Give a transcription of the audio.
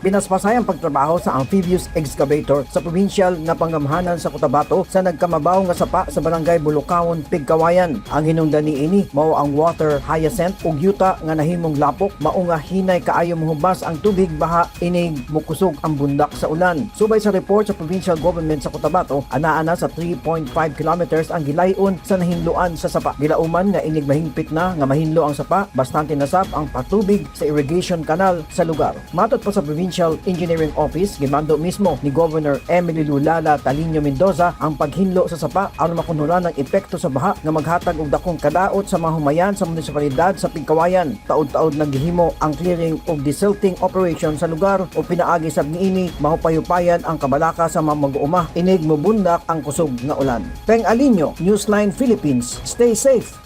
Pinaspasay ang pagtrabaho sa amphibious excavator sa provincial nga pangamhanan sa Cotabato sa nagkamabaw nga sapa sa barangay Bulukawon, Pigkawayan. Ang hinungdan niini mao ang water hyacinth ug yuta nga nahimong lapok, mao nga hinay kaayo mohubas ang tubig baha inig mukusog ang bundak sa ulan. Subay sa report sa provincial government sa Cotabato, anaa na sa 3.5 kilometers ang gilayon sa nahinloan sa sapa. Gilauman nga inig mahingpit na nga mahinlo ang sapa, bastante nasab ang patubig sa irrigation canal sa lugar. Matod pa sa Provincial Engineering Office, gimando mismo ni Governor Emily Lulala Taliño Mendoza ang paghinlo sa sapa aron makunuran ang epekto sa baha nga maghatag og dakong kadaot sa mga humayan sa munisipalidad sa Pigkawayan. Taod-taod naghihimo ang clearing ug desilting operation sa lugar o pinaagi sab niini mahupay-hupayan ang kabalaka sa mga mag-uuma inig mobundak ang kusog nga ulan. Peng Alinio, Newsline Philippines. Stay safe.